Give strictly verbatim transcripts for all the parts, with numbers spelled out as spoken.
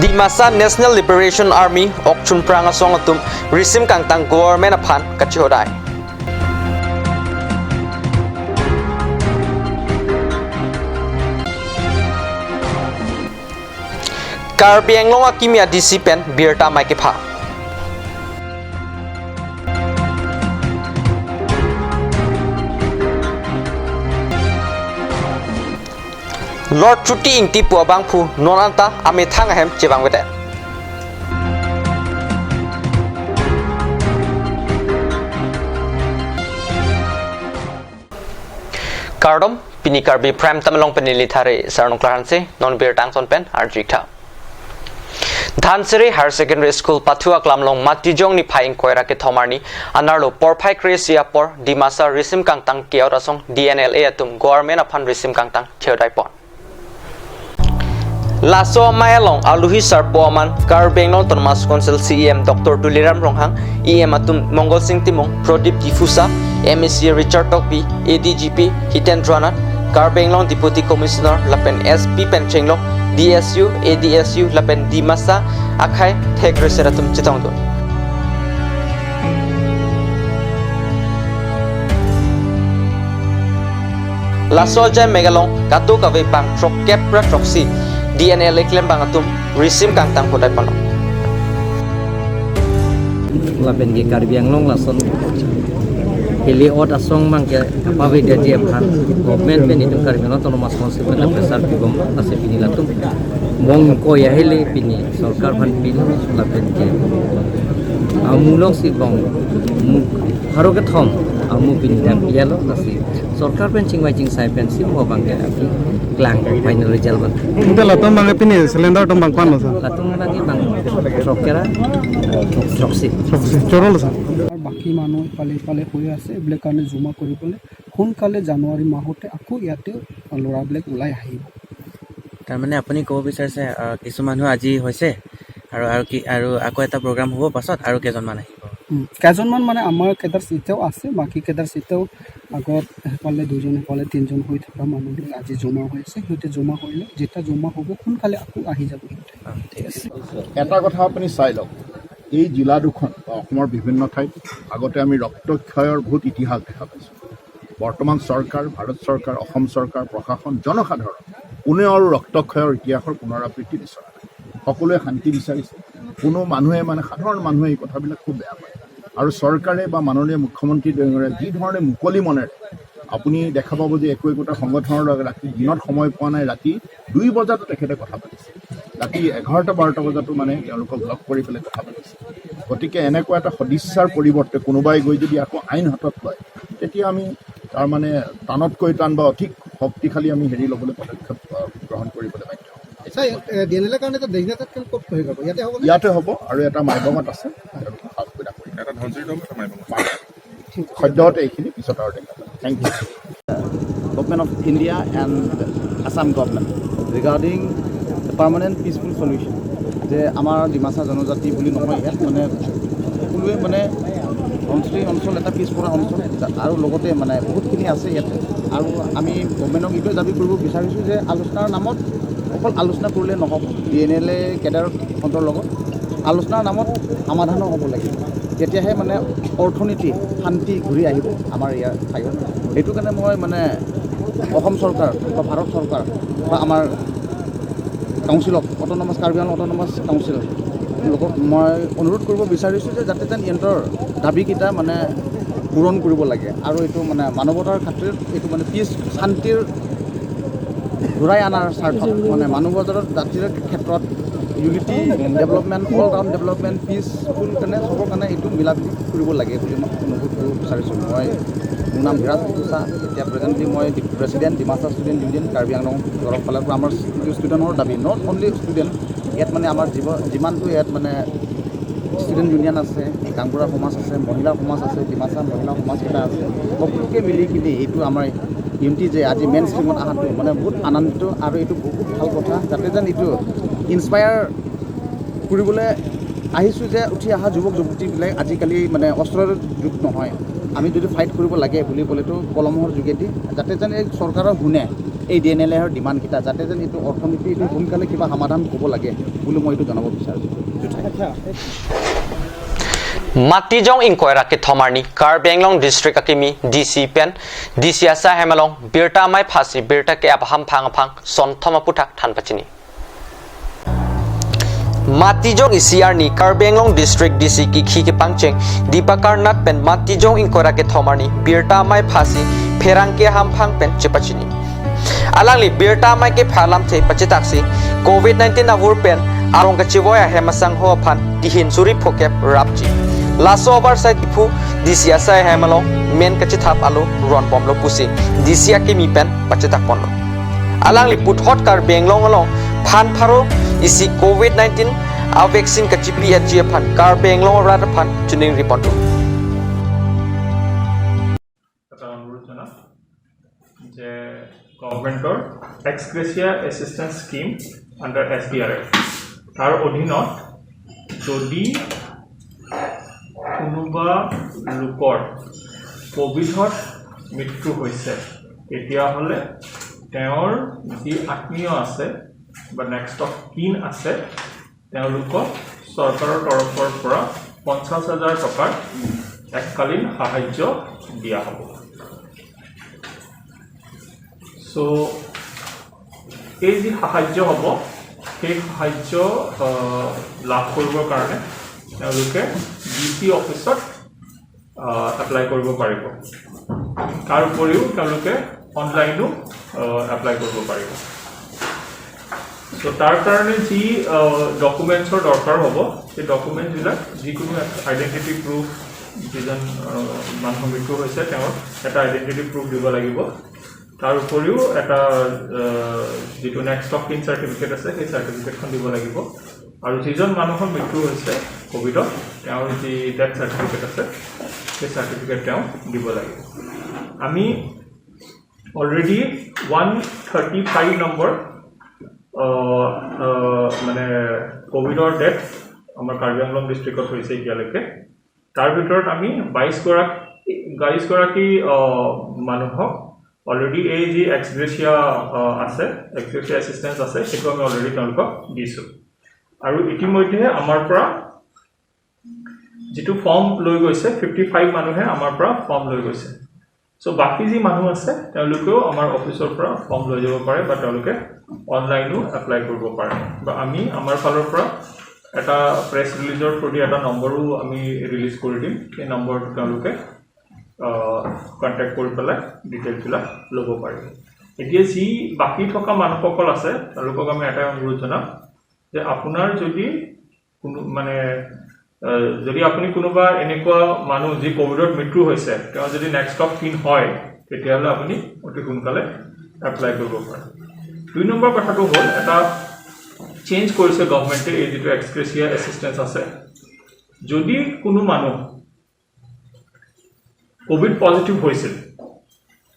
Dimasa National Liberation Army Okchunprang asong atum risim kangtang government aphan kachihodai. Karbi Anglong akimi a-D C pen birta amei kepha. Lord Chuti Ingti pu abangphu non anta amethang ahem chevangvedet. Kardom, pini Karbi Prime Time along pen neli Thare Sarnung Klarhanse, non birta angton pen arju-ik tha. Dhansiri Higher Secondary School pathu aklam along Matijong niphai ingkoi ra kethom arni anerlo porphai kre-isi apor Dimasa risim kangtang ke-ot asong D N L A atum government aphan risim kangtang chihodai pon. Laso amei along aluhi sarpo aman Karbi Anglong Autonomous Council C E M Doctor Tuliram Ronghang, E M atum Mongol Sing Timung, Pradip Diphusa, M A C Richard Tokbi, A D G P Hitendra Nath, Karbi Anglong Deputy Commissioner lapen S P pen chenglok D S U, A D S U lapen Dimasa akhei thek reser atum chetongdun. Laso ajai mek along kadokave bang throkkep ra throksi D N L A klembang atum risim kangtang hodai pon. Lapen ke Karbi Anglong lason hili ot asong mang ke kapavedetji aphan government pen itum Karbi Anglong Autonomous Council pen pressure pibom, lasi pini latum bong ko ya hili pini sorkar aphan pilo lapen ke amulong si bong mu haro kethom amu pini dam pialo, lasi sorkar pen chingvai chingsai pensi mo bang ke aphi klang final result bang. Ante latum bang pini cylinder atum bang ko-an lo sir? Latum bang bang throkkep ra throksi. Throksi, chorolo sir. আৰু বাকী মানুহ ইফালে ইফালে হৈ আছে, এইবিলাক কাৰণে জমা কৰি পেলাই সোনকালে জানুৱাৰী মাহতে আকৌ ইয়াতে ল'ৰাবিলাক ওলাই আহিব। তাৰমানে আপুনি ক'ব বিচাৰিছে, আহ, কিছু মানুহ আজি হৈছে আৰু, আৰু কি, আৰু আকৌ এটা প্ৰগ্ৰাম হ'ব পাছত আৰু কেইজনমান আহিব? উম, কেইজনমান মানে আমাৰ কেডাৰ এতিয়াও আছে, বাকী কেডাৰ এতিয়াও আগত সেইফালে দুজন, সেইফালে তিনিজন হৈ থকা মানুহবিলাক আজি জমা হৈ আছে। সিহঁতে জমা কৰিলে, যেতিয়া জমা হ'ব, সোনকালে আকৌ আহি যাব সিহঁতে। অ, ঠিক আছে। এটা কথা আপুনি চাই লওক, এই জিলা দুখন বা অসমৰ বিভিন্ন ঠাইত আগতে আমি ৰক্তক্ষয়ৰ বহুত ইতিহাস দেখা পাইছোঁ। বৰ্তমান চৰকাৰ, ভাৰত চৰকাৰ, অসম চৰকাৰ, প্ৰশাসন, জনসাধাৰণ কোনেও আৰু ৰক্তক্ষয়ৰ ইতিহাসৰ পুনৰাবৃত্তি বিচৰা নাই। সকলোৱে শান্তি বিচাৰিছে। কোনো মানুহে, মানে, সাধাৰণ মানুহে এই কথাবিলাক খুব বেয়া পায়। আৰু চৰকাৰে বা মাননীয় মুখ্যমন্ত্ৰী ডাঙৰীয়া যি ধৰণে মুকলি মনেৰে, আপুনি দেখা পাব যে একো একোটা সংগঠনৰ লগত ৰাতি দিনত সময় পোৱা নাই, ৰাতি দুই বজাতো তেখেতে কথা পাতিছে, ৰাতি এঘাৰটা বাৰটা বজাতো, মানে, তেওঁলোকক লগ কৰি পেলাই কথা পাতিছে। গতিকে এনেকুৱা এটা সদিচ্ছাৰ পৰিৱৰ্তে কোনোবাই গৈ যদি আকৌ আইন হাতত লয়, তেতিয়া আমি তাৰ, মানে, টানতকৈ টান বা অধিক শক্তিশালী আমি হেৰি ল'বলৈ পদক্ষেপ, আহ, গ্ৰহণ কৰিবলৈ বাধ্য হ'ম। ছাৰ, এ, ডি এন এল এৰ কাৰণে এটা ডেজিগনেটেড কেম্প ক'ত হৈ যাব? ইয়াতে হ'ব নে? ইয়াতে হ'ব আৰু এটা মাইবঙত আছে। এটা ধনশিৰি দল, এটা মাইবঙত। সদ্যহতে এইখিনি, পিছত আৰু দেখা যাব। Thank you. Government of India and Assam government regarding the permanent peaceful solution, যে আমাৰ ডিমাচা জনজাতি বুলি নহয়, ইয়াত মানে সকলোৱে মানে ধনশিৰি অঞ্চল এটা পিছপৰা অঞ্চল, যা-, আৰু লগতে মানে বহুতখিনি আছে ইয়াতে। আৰু আমি গভৰ্ণমেণ্টক এইটোৱে দাবী কৰিব বিচাৰিছোঁ যে আলোচনাৰ নামত অকল আলোচনা কৰিলে নহ'ব, ডি এন এল এ কেডাৰ ফ্ৰণ্টৰ লগত আলোচনাৰ নামত সমাধানো হ'ব লাগিব, তেতিয়াহে মানে অৰ্থনীতি, শান্তি ঘূৰি আহিব আমাৰ ইয়াৰ ঠাইত। সেইটো কাৰণে মই মানে অসম চৰকাৰ বা ভাৰত চৰকাৰ বা আমাৰ কাউন্সিলক, অট'নমাছ, কাৰ্বি আংলং অট'নমাছ কাউন্সিল লগত মই অনুৰোধ কৰিব বিচাৰিছোঁ যে যাতে যেন ইহঁতৰ দাবীকেইটা মানে পূৰণ কৰিব লাগে আৰু এইটো মানে মানৱতাৰ খাতিৰত এইটো মানে পিচ, শান্তিৰ ঘূৰাই অনাৰ স্বাৰ্থত মানে মানৱতাৰ জাতিৰ ক্ষেত্ৰত unity, development, all round development, peaceful কাৰণে সবৰ কাৰণে এইটো মিলা প্ৰীতি কৰিব লাগে বুলি মই অনুৰোধ কৰিব বিচাৰিছোঁ। মই, মোৰ নাম বিৰাজ ডিফুচা। এতিয়া প্ৰেজেণ্টলি মই প্ৰেচিডেণ্ট ডিমাচা ষ্টুডেণ্ট ইউনিয়ন কাৰ্বি আংলং তৰফ ফালৰ পৰা আমাৰ ষ্টুডেণ্টৰ দাবী, not only student, ইয়াত মানে আমাৰ জীৱ-, যিমানটো ইয়াত মানে ষ্টুডেণ্ট ইউনিয়ন আছে, গাঁওবুঢ়া সমাজ আছে, মহিলা সমাজ আছে, ডিমাচা মহিলা সমাজ এটা আছে, সকলোকে মিলি কিনি এইটো আমাৰ ইউনিটি যে আজি মেইন ষ্ট্ৰীমত অহাটো মানে বহুত আনন্দিত আৰু এইটো বহুত ভাল কথা, যাতে যেন এইটো ইনস্পায়াৰ কৰিবলৈ আহিছোঁ যে উঠি অহা যুৱক যুৱতীবিলাক আজিকালি মানে অস্ত্ৰৰ যুগ নহয়, আমি যদি ফাইট কৰিব লাগে বুলি ক'লেতো কলমৰ যোগেদি যাতে যেন এই চৰকাৰৰ শুনে এই ডি এন এল এৰ ডিমাণ্ডকেইটা, যাতে যেন এইটো অৰ্থনীতি এইটো সোনকালে কিবা সমাধান হ'ব লাগে বুলি মই এইটো জনাব বিচাৰিছোঁ। Matijong ingkoi ra kethom arni Karbi Anglong District akimi D C pen D C asai hem along birta amei phasi birta ke-ap ahamphang aphang sonthom aputhak than pachini. Matijong isi arni Karbi Anglong District D C kikhi kepangcheng Dipakar Nath pen Matijong ingkoi ra kethom arni birta amei phasi pherangke ahamphang pen chepachini. Alangli birta amei kepha alamthe pachetaksi COVID nineteen avur pen arong kachevoi ahem asangho aphan tihin suri phokep rapji. Laso abar sai Diphu D C asai hem along men kachethap alo ronbomlo pusi D C akimi pen pachetak ponlo. Alangli puthot Karbi Anglong along phan pharo isi COVID nineteen a vaccine kachipi etji aphan Karbi Anglong arat aphan chuningri ponlo. এটা অনুৰোধ জনাম যে গভৰ্ণমেণ্টৰ x gratia assistance scheme under S D R F, তাৰ অধীনত যদি কোনোবা লোকৰ ক'ভিডত মৃত্যু হৈছে, তেতিয়াহ'লে তেওঁৰ যি আত্মীয় আছে বা নেক্সট অফ কিন আছে, তেওঁলোকক চৰকাৰৰ তৰফৰ পৰা পঞ্চাছ হাজাৰ টকাৰ এককালীন সাহায্য দিয়া হ'ব। চ' এই যি সাহায্য হ'ব, সেই সাহায্য আহ, লাভ কৰিবৰ কাৰণে তেওঁলোকে ডি চি অফিচত এপ্লাই কৰিব পাৰিব। তাৰ উপৰিও তেওঁলোকে অনলাইনো এপ্লাই কৰিব পাৰিব। চ' তাৰ কাৰণে যি ডকুমেণ্টছৰ দৰকাৰ হ'ব, সেই ডকুমেণ্টছবিলাক যিকোনো আইডেণ্টিটি প্ৰুফ, যিজন আহ, মানুহৰ মৃত্যু হৈছে তেওঁৰ এটা আইডেণ্টিটি প্ৰুফ দিব লাগিব। তাৰ উপৰিও এটা আহ, যিটো নেক্সট অফ কিন চাৰ্টিফিকেট আছে, সেই চাৰ্টিফিকেটখন দিব লাগিব। আৰু যিজন মানুহৰ মৃত্যু হৈছে ক'ভিডত, তেওঁৰ যি ডেথ চাৰ্টিফিকেট আছে, সেই চাৰ্টিফিকেট তেওঁ দিব লাগিব। আমি already one thirty five number আহ, আহ, মানে ক'ভিডৰ ডেথ আমাৰ কাৰ্বি আংলং ডিষ্ট্ৰিক্টত হৈছে এতিয়ালৈকে। তাৰ ভিতৰত আমি বাইছ গৰাকী বাইছ গৰাকী আহ, মানুহক অলৰেডি এই যি এক্স গ্ৰেচিয়া আহ, আছে, এক্স গ্ৰেচিয়া এচিষ্টেঞ্চ আছে, সেইটো আমি অলৰেডি তেওঁলোকক দিছোঁ। আৰু ইতিমধ্যে আমাৰ পৰা যিটো ফৰ্ম লৈ গৈছে, ফিফটি ফাইভ মানুহে আমাৰ পৰা ফৰ্ম লৈ গৈছে। চ' বাকী যি মানুহ আছে, তেওঁলোকেও আমাৰ অফিচৰ পৰা ফৰ্ম লৈ যাব পাৰে বা তেওঁলোকে অনলাইনো এপ্লাই কৰিব পাৰে। বা আমি আমাৰ ফালৰ পৰা এটা প্ৰেছ ৰিলিজৰ থ্ৰুদি এটা নম্বৰো আমি ৰিলিজ কৰি দিম। সেই নম্বৰটো তেওঁলোকে কণ্টেক্ট কৰি পেলাই ডিটেইলছবিলাক ল'ব পাৰিব। এতিয়া যি বাকী থকা মানুহসকল আছে, তেওঁলোকক আমি এটাই অনুৰোধ জনাম যে আপোনাৰ যদি কোনো মানে আহ, যদি আপুনি কোনোবা এনেকুৱা মানুহ যি ক'ভিডত মৃত্যু হৈছে, তেওঁ যদি নেক্সট অফ কিন হয়, তেতিয়াহ'লে আপুনি অতি সোনকালে এপ্লাই কৰিব পাৰে। দুই নম্বৰ কথাটো হ'ল, এটা চেঞ্জ কৰিছে গভৰ্ণমেণ্টে, এই যিটো এক্স গ্ৰেচিয়া এচিষ্টেঞ্চ আছে। যদি কোনো মানুহ ক'ভিড পজিটিভ হৈছিল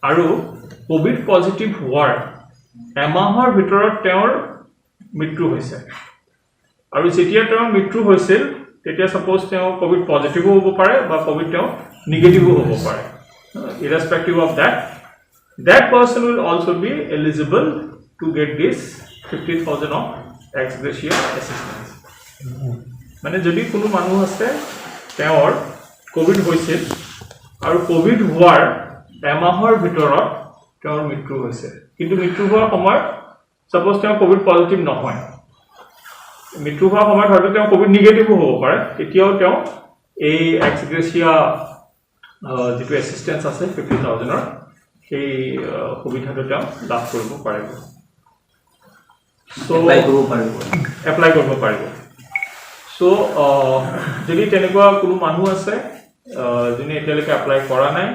আৰু ক'ভিড পজিটিভ হোৱাৰ এমাহৰ ভিতৰত তেওঁৰ মৃত্যু হৈছে, আৰু যেতিয়া তেওঁৰ মৃত্যু হৈছিল, তেতিয়া ছাপ'জ তেওঁ ক'ভিড পজিটিভো হ'ব পাৰে বা ক'ভিড তেওঁ নিগেটিভো হ'ব পাৰে। Irrespective of that, that person will also be eligible to get this fifty thousand of ex gratia assistance. মানে যদি কোনো মানুহ আছে, তেওঁৰ ক'ভিড হৈছিল আৰু ক'ভিড হোৱাৰ এমাহৰ ভিতৰত তেওঁৰ মৃত্যু হৈছে, কিন্তু মৃত্যু হোৱাৰ সময়ত ছাপ'জ তেওঁ ক'ভিড পজিটিভ নহয়, মৃত্যু হোৱাৰ সময়ত হয়তো তেওঁ ক'ভিড নিগেটিভো হ'ব পাৰে, তেতিয়াও তেওঁ এই এক্স গ্ৰেচিয়া যিটো এচিষ্টেঞ্চ আছে ফিফটি থাউজেণ্ডৰ, সেই আহ, সুবিধাটো তেওঁ লাভ কৰিব পাৰিব। চ' এপ্লাই কৰিব পাৰিব। এপ্লাই কৰিব পাৰিব। চ' যদি তেনেকুৱা কোনো মানুহ আছে আহ, যোনে এতিয়ালৈকে এপ্লাই কৰা নাই,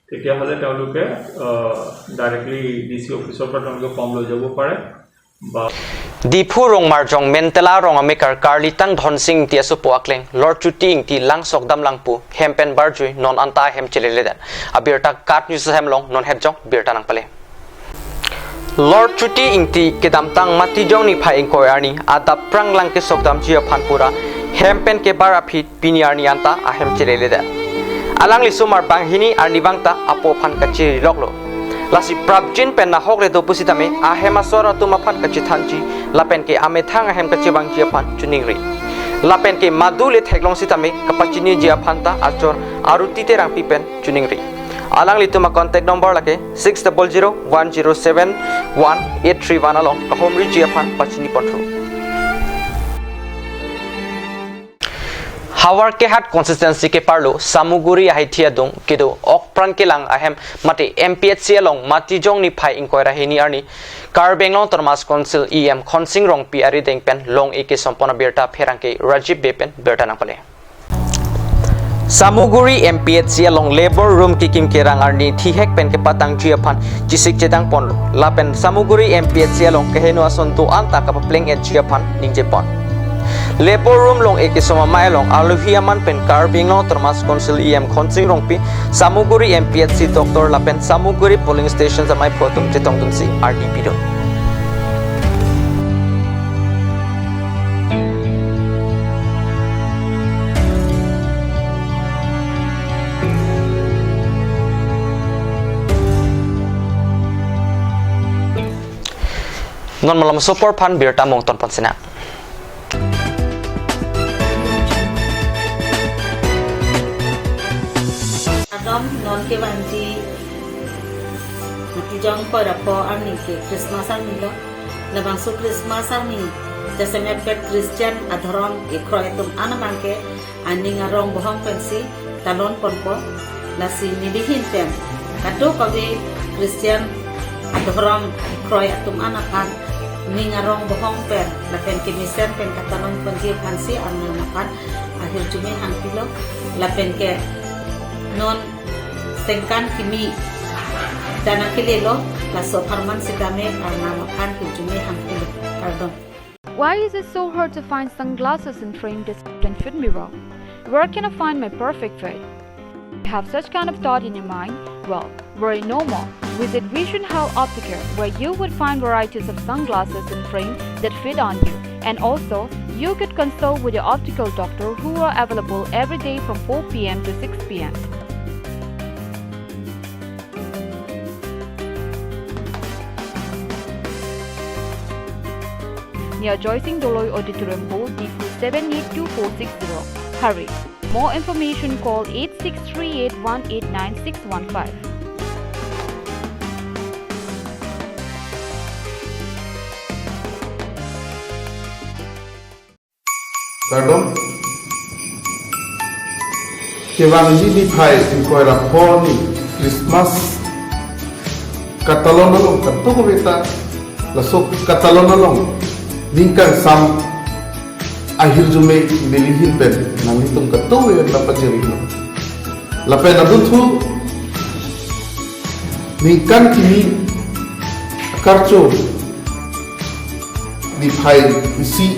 তেতিয়াহ'লে তেওঁলোকে ডাইৰেক্টলি ডি চি অফিচৰ পৰা তেওঁলোকে ফৰ্ম লৈ যাব পাৰে বা Diphu Rongmarjong Mentela Rong amekar Karlitang Dhonsing Ingti asopo akleng Lord Chuti Ingti langsok damlangpo hem pen barjui non anta hem cheleledet. Abirta KAT News hem along non hetjong birta nangpale. Lord Chuti Ingti kedamtang Matijong niphai ingkoi arni adap prang lang kesok damji aphan pura hem pen kebar aphi pini arni anta ahem cheleledet. Alangli sumar banghini arnivang ta apo aphan kachiriloklo. Lasi prapjin pen nahok le do pusitame ahem asor atum aphan kachethanji lapen ke amethang ahem kachevangji aphan choningri. Lapen ke madu le theklong sitame kapachiniji aphan ta achor Aruti Terangpi pen choningri. Alanglitum a contact number lake six double zero one zero seven one eight three one along kahumriji aphan pachini ponthu. Howraghat constituency keparlo Samuguri ahaithi adung kedo okpran kelang ahem mate M P H C along Matijong niphai ingkoi ra hini arni Karbi Anglong Autonomous Council E M Khonsing Rongpi arideng pen long-e kesompon abirta pherangke Rajiv Bey pen birta nangpale. Samuguri M P H C along labor room kekim kerang arni thihek pen kepatangji aphan chesik chedang ponlo. Lapen Samuguri M P H C along keheno ason do-an ta kapapleng-etji aphan ningje pon. Labor room long-e kesom amei along alohi aman pen Karbi Anglong Autonomous Council E M Khonsing Rongpi, Samuguri M P H C doctor lapen Samuguri polling station amei photo chetongdunsi ardi pidun. Non malom asor aphan birta mungton pon sinang. Kardom, non kevangji Matijong ingkoi ra pho arni ke Christmas arni lo. Labangso Christmas arni jasemet pen Christian adhorom ikroi atum an abang ke aning arong bohong pensi talon ponpo. Lasi nelihin pen kadokave Christian adhorom ikroi atum an aphan ning arong bohong pen lapen kemesen pen katalon ponji aphansi Arnam aphan ahirjume hangpilo. Lapen ke non sengkan kimi dana kelelo, laso apharman sitame Arnam aphan hirjume hangpilo. Kardom. Why is it so hard to find sunglasses in frame that fit me well? Where can I find my perfect fit? You have such kind of thought in your mind? Well, worry no more. Visit Vision Health Opticare, where you would find varieties of sunglasses and frame that fit on you. And also, you could consult with your optical doctor who are available every day from four p m to six p m. Near Joysing Doloi Auditorium, Board, Diphu seven eight two four six zero. Hurry! More information, call eight six three eight one eight nine six one five. Kardom. Kevangji niphai ingkoi ra pho arni Christmas katalon along kadokave ta, laso katalon along ning kangsam ahirjume nelihin pen nanglitum kadokave nangpajirilo. Lapen adunthu ningkan kimi akarcho niphai isi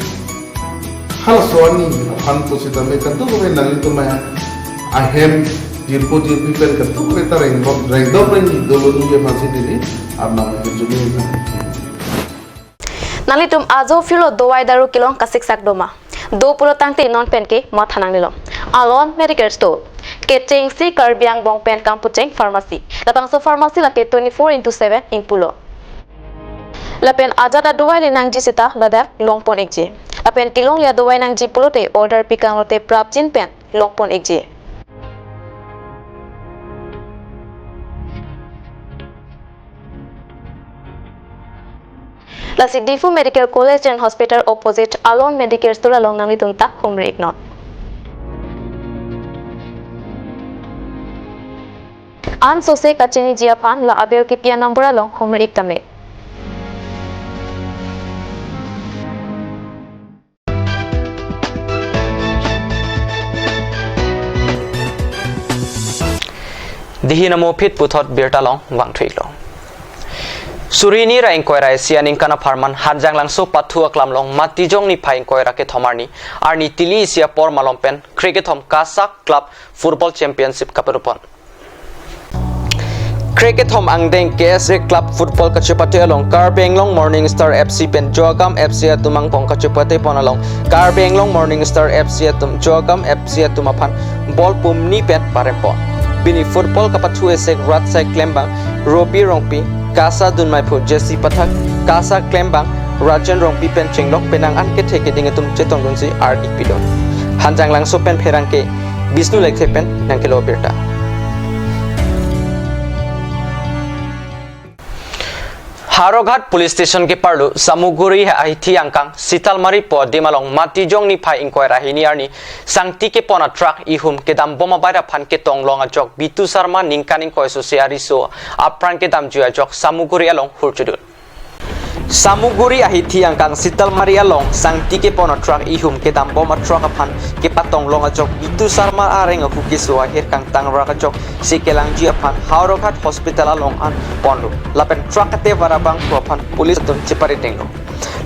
halaso arni aphan pusitame kadokave nanglitum ahem jirpo jirpi pen kadokave ta rengdok rengdok rengni dolo ningje aphansi neli Arnam ahirjume. Nanglitum ajo phirlo dovai daru kelong kasiksak doma? Do pulo tangte non pen ke matha nangnelo. Alon Medicare Store. Kechengsi Karbi angbong pen kampacheng pharmacy. Labangso pharmacy lake twenty-four into seven ingpulo. Lapen ajat adovai le nangji seta ladak longpon-ikji. Lapen kelong le adovai nangji pulote order pikang lote prapjin pen longpon-ikji. Lasi Diphu Medical College and Hospital opposite Alon Medicare Store along nanglitum ta humri-iknon. Ansose kachiniji aphan la abel kipi a-number along humri-ik tame. Dihi namo phit puthot birta along vangthu-iklo. Suri hini ra ingkoi ra isi aningkan apharman Hanjanglangso pathu aklam along Matijong niphai ingkoi ra kethom arni, arni tili isi apor malom pen krekethom Kasak Club Football Championship kaparupon. Krekethom angdeng K S A Club Football kachepate along Karbi Anglong Morning Star F C pen Joagam F C atum angpong kachepate pon along Karbi Anglong Morning Star F C atum Joagam F C atum aphan ball pumni pen parempon. Pini football kapathu esek ratsai klembang Robi Rongpi, kasa dunmaiphu Jesse Pathak, kasa klembang Rajen Rongpi pen chenglok penang an kethe keding atum chetongdunsi ardik pidun. Hanjanglangso pen pherangke Bisnu Lekthe pen nangkelo birta. Howraghat Police Station keparlo Samuguri ahithi angkang Sitalmari pu adim along Matijong niphai ingkoi ra hini arni sangti kepon a truck ihum kedambom abait aphan ketong long ajok Bitu Sarma ningkan ingkoi sose ariso apran kedamjui ajok Samuguri along hurchudun. Samuguri ahithi angkang Sitalmari along sangti kepon a truck ihum kedambom a truck aphan kepatong long ajok Bitu Sarma areng ahu keso ahir kangtang rak ajok si kelangji aphan Howraghat Hospital along an ponlo. Lapen truck ate vara abangphu aphan police atum cheparidenglo.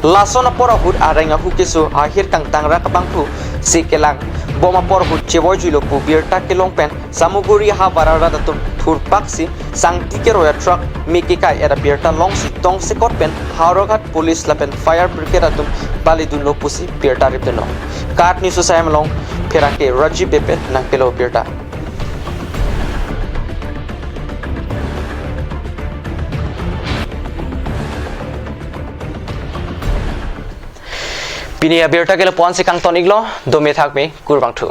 Lason apor ahut areng ahu keso ahir kangtang rak abangphu si kelangbom apor ahut chevoijuilo pu birta kelong pen Samuguri ahavara rat atum thurpaksi sangti keroi a truck me kekai era birta longsi tongsekot pen Howraghat Police lapen Fire Brigade atum palidunlo pusi birta ripdunlo. KAT News asai along pherangke Rajiv Bey pen nangkelo birta. Pini abirta ke lapu-an si kangton-iklo, dome thakme, kurvangthu.